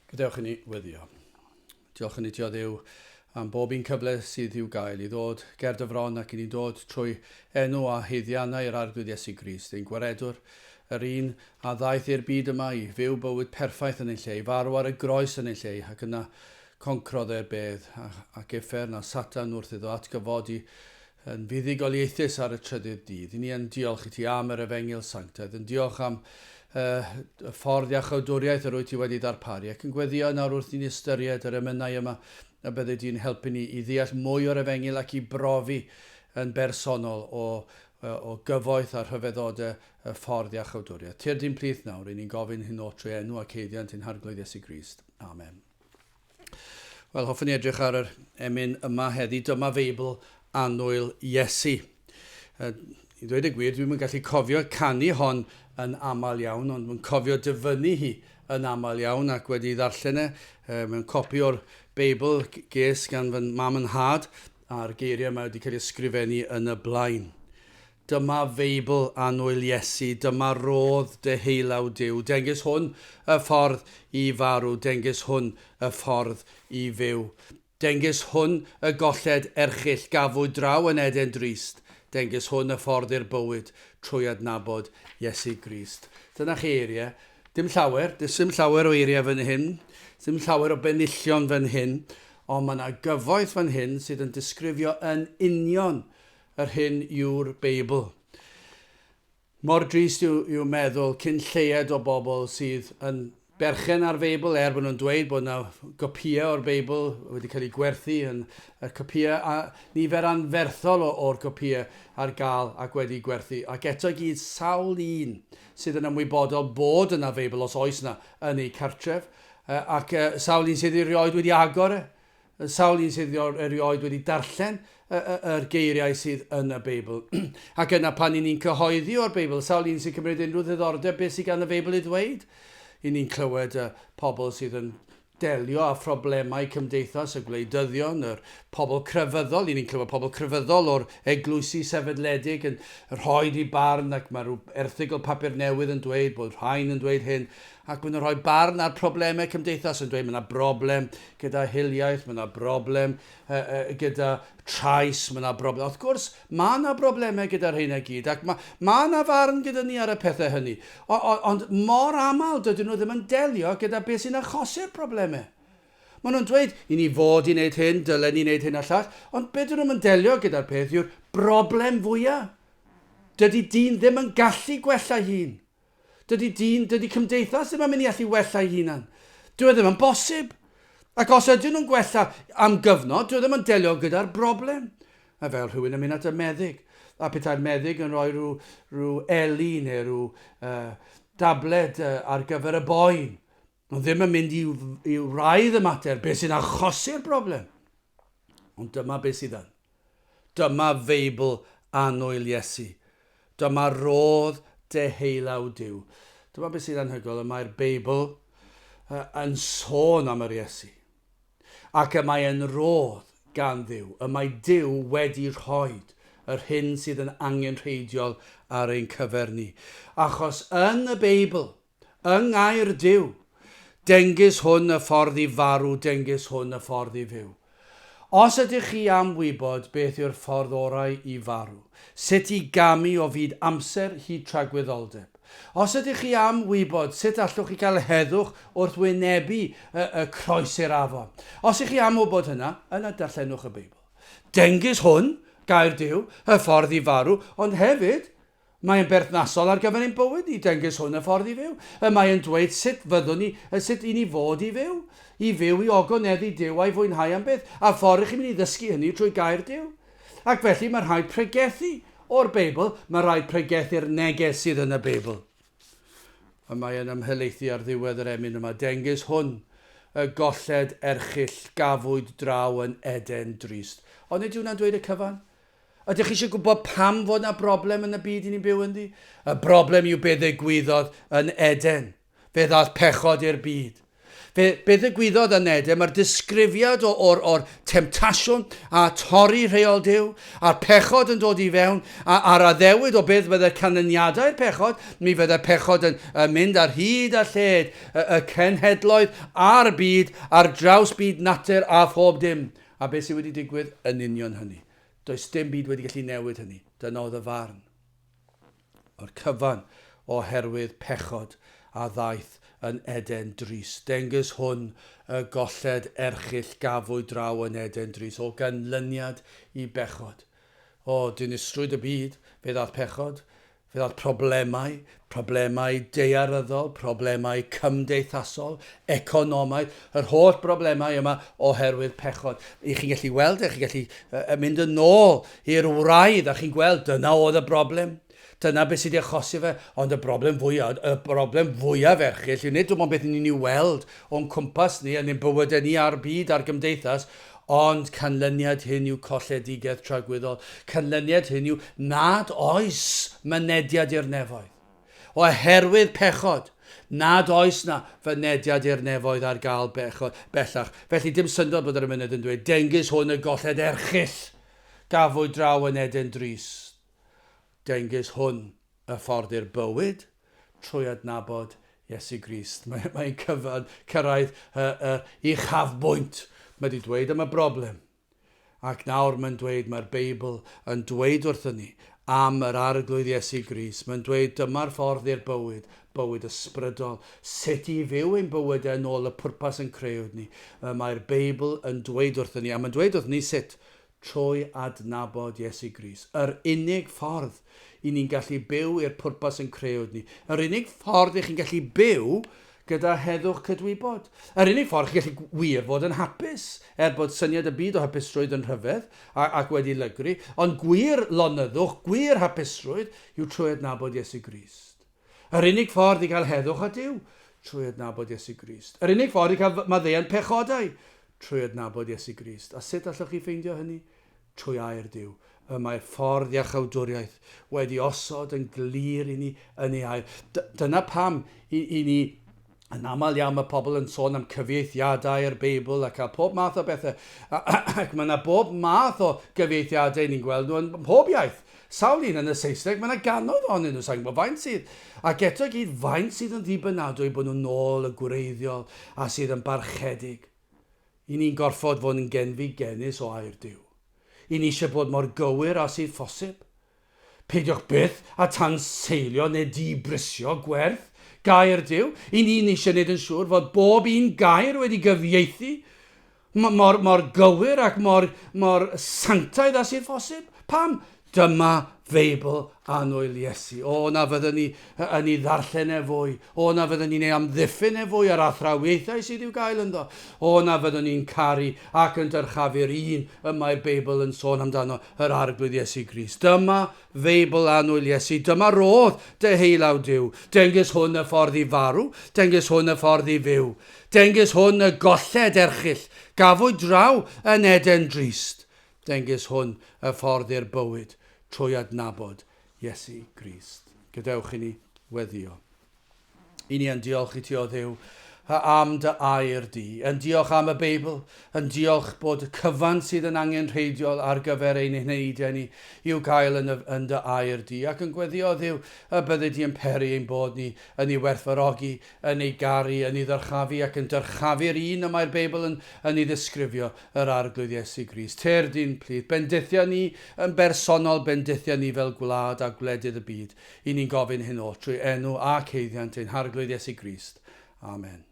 Gadewch i ni weddio. Diolch yn i ti o Dduw am bob un cyfle sydd i'w gael i ddod ger dy fron ac i ni'n dod trwy enw a haeddiannau yr Arglwydd Iesu Grist, ein Gwaredwr, yr un a ddaeth i'r byd yma i fyw bywyd perffaith yn ein lle, i farw ar y groes yn ein lle, ac yna concrodd e'r bedd ac uffern a Satan wrth iddo atgyfodi yn fuddugoliaethus ar y trydydd dydd. I ni yn diolch i ti am yr Efengyl Sanctaidd, yn diolch am uh, y ffordd iachawdwriaeth yr wyt ti wedi ddarparu, ac yn gweddio nawr wrth i ni ystyried yr emynau yma y bydde di'n helpu ni i ddeall mwy o'r Efengyl ac i brofi yn bersonol o, o gyfoeth a rhyfeddodau y ffordd iachawdwriaeth. Tyrd i'n plith nawr, i ni'n gofyn hyn oll trwy enw ac haeddiant ein Harglwydd Iesu Grist. Amen. Wel, hoffwn i edrych ar yr emyn yma heddi. Dyma Feibl annwyl Iesu. Uh, I ddweud y gwir, dwi'n yn gallu cofio canu hon yn aml iawn, ond dwi'n cofio dyfynnu hi yn aml iawn ac wedi ddarllen e uh, mewn copi o'r Beibl ges gan fy mam yn nhad a'r geiriau mae wedi cael ei ysgrifennu yn y blaen. Dyma Feibl annwyl Iesu, dyma rodd deheulaw Duw. Dengys hwn y ffordd i farw, dengys hwn y ffordd i fyw. Dengys hwn y golled erchyll gafwyd draw yn Eden drist, dengys hwn y ffordd i'r bywyd trwy adnabod Iesu Grist. Dyna chi eiriau. Dim llawer, does dim llawer o eiriau fan hyn, dim llawer o benillion fan hyn, ond mae yna gyfoeth fan hyn sydd yn disgrifio yn union Yr hyn yw'r Beibl. Mor drist yw, yw meddwl cyn lleied o bobl sydd yn berchen ar Feibl, er bod nhw'n dweud bod yna gopïau o'r Beibl wedi cael eu gwerthu, yn y copïau a nifer anferthol o'r copïau ar gael ac wedi gwerthu. Ac eto i gyd, sawl un sydd yn ymwybodol bod yna Feibl, os oes yna, yn eu cartref, ac sawl un sydd erioed wedi agor e. Sawl un sydd erioed wedi darllen yr geiriau sydd yn y Beibl. Ac yna pan 'y ni'n cyhoeddi o'r Beibl, sawl un sy'n cymryd unrhyw ddiddordeb beth sydd gan y Feibl i ddweud? I ni'n clywed y pobl sydd yn delio â phroblemau cymdeithas, y gwleidyddion, yr pobl crefyddol. I ni'n clywed pobl crefyddol o'r eglwysi sefydledig yn rhoi eu barn ac mae rhyw erthygl papur newydd yn dweud bod rhain yn dweud hyn ac maen nhw'n rhoi barn ar problemau cymdeithas yn dweud mae yna broblem gyda hiliaeth, mae yna broblem uh, uh, gyda trais, mae yna broblem. Wrth gwrs, mae yna broblemau gyda'r rheina gyd, ac mae, mae yna farn gyda ni ar y pethau hynny. O, o, ond mor aml dydyn nhw ddim yn delio gyda beth sy'n achosi'r problemau. Maen nhw'n dweud, i ni fod i wneud hyn, dylen ni wneud hyn a llall, ond beth dyn nhw'n delio gyda'r peth yw'r broblem fwyaf. Dydy dyn ddim yn gallu gwella hun. Dydy dyn, dydy cymdeithas ddim yn mynd i allu wella ei hunan. Dyw e ddim yn bosib. Ac os ydyn nhw'n gwella am gyfnod, dyw e ddim yn delio gyda'r broblem. Mae fel rhywun yn mynd at y meddyg, a petai'r meddyg yn rhoi rhyw, rhyw eli neu rhyw uh, dabled uh, ar gyfer y boen. Ond ddim yn mynd i, i wraidd y mater, beth sy'n achosi'r broblem. Ond dyma beth sydd yn. Dyma Feibl annwyl Iesu. Dyma rodd deheulaw Duw. Dyma beth sydd anhygoel, y mae'r Beibl yn sôn am yr Iesu. Ac y mae yn rodd gan Dduw. Y mae Duw wedi rhoi yr hyn sydd yn angenrheidiol ar ein cyfer ni. Achos yn y Beibl, Yng ngair Duw. Dengys hwn y ffordd i farw, dengys hwn y ffordd i fyw. Os ydych chi am wybod beth yw'r ffordd orau i farw, sut i gamu o fyd amser hyd tragwyddoldeb, os ydych chi am wybod sut allwch chi gael heddwch wrth wynebu y, y croesi'r afon, os ych chi am wybod hynna, yna darllenwch y Beibl. Dengys hwn, gair Duw, y ffordd i farw, ond hefyd, Mae yn berthnasol ar gyfer ein bywyd ni, dengys hwn y ffordd i fyw. Y mae yn dweud sut fyddwn ni, sut i ni fod i fyw. I fyw i ogoneddu Duw a'i fwynhau am byth. A ffordd i chi'n mynd i ddysgu hynny yw trwy gair Duw. Ac felly mae rhaid pregethu o'r Beibl, mae rhaid pregethu'r neges sydd yn y Beibl. Y mae yn ymhelaethu ar ddiwedd yr emyn yma, dengys hwn y golled erchyll gafwyd draw yn Eden drist. Ond nid yw hwnna'n dweud y cyfan? Ydych chi eisiau gwybod pam fod yna broblem yn y byd i ni'n byw ynddi? Y broblem yw be ddigwyddodd yn Eden. Fe ddaeth pechod i'r byd. Fe, be ddigwyddodd yn Eden, mae'r disgrifiad o, o'r, or temtasiwn a torri rheol Duw, a'r pechod yn dod i fewn, a, a'r addewid o beth fydde'r canlyniadau'r pechod, mi fydde'r pechod yn, yn mynd ar hyd a lled y, y cenhedloedd a'r byd, ar draws byd natur a phob dim. A beth sydd wedi digwydd? Yn union hynny. Does dim byd wedi gallu newid hynny. Dyna oedd y farn. O'r cyfan oherwydd pechod a ddaeth yn Eden drist. Dengys hwn y golled erchyll gafwyd draw yn Eden drist o ganlyniad i bechod. O, dinistrwyd y byd, fe ddaeth pechod, fe ddaeth problemau, problemau daearyddol, problemau cymdeithasol, economaidd, yr holl broblemau yma oherwydd pechod. I chi'n gallu weld e, chi'n gallu mynd yn ôl i'r wraidd a chi'n gweld dyna oedd y broblem. Dyna beth sydd wedi achosi fe, ond y broblem fwyaf, y broblem fwyaf erchyll yw nid dim ond beth ni'n ei weld o'n cwmpas ni, yn ein bywydau ni a'r byd a'r gymdeithas, ond canlyniad hyn yw colledigaeth tragwyddol. Canlyniad hyn yw nad oes mynediad i'r nefoedd. Oherwydd pechod, nad oes 'na fynediad i'r nefoedd ar gael bechod bellach. Felly dim syndod bod yr emynydd yn dweud, Dengys hwn y golled erchyll gafwyd draw yn Eden drist. Dengys hwn y ffordd i'r bywyd trwy adnabod Iesu Grist. Mae'n mae cyfan, cyrraedd y, y uchafbwynt. Mae wedi dweud am y broblem. Ac nawr mae'n dweud, mae'r Beibl yn dweud wrthyn ni am yr Arglwydd Iesu Grist. Mae'n dweud dyma'r ffordd i'r bywyd, bywyd ysbrydol, sut i fyw ein bywydau yn ôl y pwrpas yn creuwyd ni. Mae'r Beibl yn dweud wrthyn ni, a mae'n dweud wrthyn ni sut, trwy adnabod Iesu Grist. Yr unig ffordd i ni'n gallu byw i'r pwrpas yn creuwyd ni. Yr unig ffordd i chi'n gallu byw gyda heddwch cydwybod. Yr unig ffordd chi'n gallu wir fod yn hapus, er bod syniad y byd o hapusrwydd yn rhyfedd ac wedi lygru, ond gwir lonyddwch, gwir hapusrwydd, yw trwy adnabod Iesu Grist. Yr unig ffordd i gael heddwch â Duw, trwy adnabod Iesu Grist. Yr unig ffordd i cael maddeuant pechodau, trwy adnabod Iesu Grist. A sut allwch chi ffeindio hynny? Trwy air Duw. Y mae'r ffordd iachawdwriaeth wedi osod yn glir i ni yn ei air. Dyna pam i, i ni yn aml iawn mae pobl yn sôn am cyfieithiadau'r Beibl a cael pob math o bethau. Ac mae yna bob math o gyfieithiadau ni'n gweld nhw yn pob iaith. Sawl un yn y Saesneg, mae yna gannoedd ohonyn nhw, sa'n gwybod faint sydd. Ac eto i gyd, faint sydd yn ddibynadwy bod nhw'n nôl y gwreiddiol a sydd yn barchedig. I ni'n gorfod fod yn genfigennus o air Duw. I ni eisiau bod mor gywir â sydd phosib. Peidiwch byth â tanseilio neu dibrisio gwerth gair Duw. I ni'n eisiau gwneud yn siŵr fod bob un gair wedi gyfieithu mor, mor gywir ac mor, mor sanctaidd â sydd phosib. Pam? Dyma Feibl annwyl Iesu. O, na fyddwn ni yn ei ddarllen e fwy. O, na fyddwn ni'n ei amddiffyn e fwy a'r athrawiaethau sydd i'w gael ynddo. O, na fyddwn ni'n caru ac yn dyrchafu'r un y mae'r Beibl yn sôn amdano, yr Arglwydd Iesu Grist. Dyma Feibl annwyl Iesu. Dyma rodd deheulaw Duw. Dengys hwn y ffordd i farw. Dengys hwn y ffordd i fyw. Dengys hwn y golled erchyll gafwyd draw yn Eden drist. Dengys hwn y ffordd i'r bywyd trwy adnabod Iesu Grist. Gadewch i ni weddïo. I ni yn diolch i ti, o Dduw, am dy air di, yn diolch am y Beibl, yn diolch bod y cyfan sydd yn angenrheidiol ar gyfer ein heneidiau ni i'w gael yn, y, yn dy air di, ac yn gweddio, Dduw, y byddi di yn peri ein bod ni yn ei werthfawrogi, yn ei garu, yn ei ddyrchafu ac yn dyrchafu'r un y mae'r Beibl yn, yn ei ddisgrifio yr Arglwydd Iesu Grist. Tyrd i'n plith. Bendithia ni yn bersonol, bendithia ni fel gwlad a gwledydd y byd. I ni'n gofyn hyn oll trwy enw ac haeddiant ein Harglwydd Iesu Grist. Amen.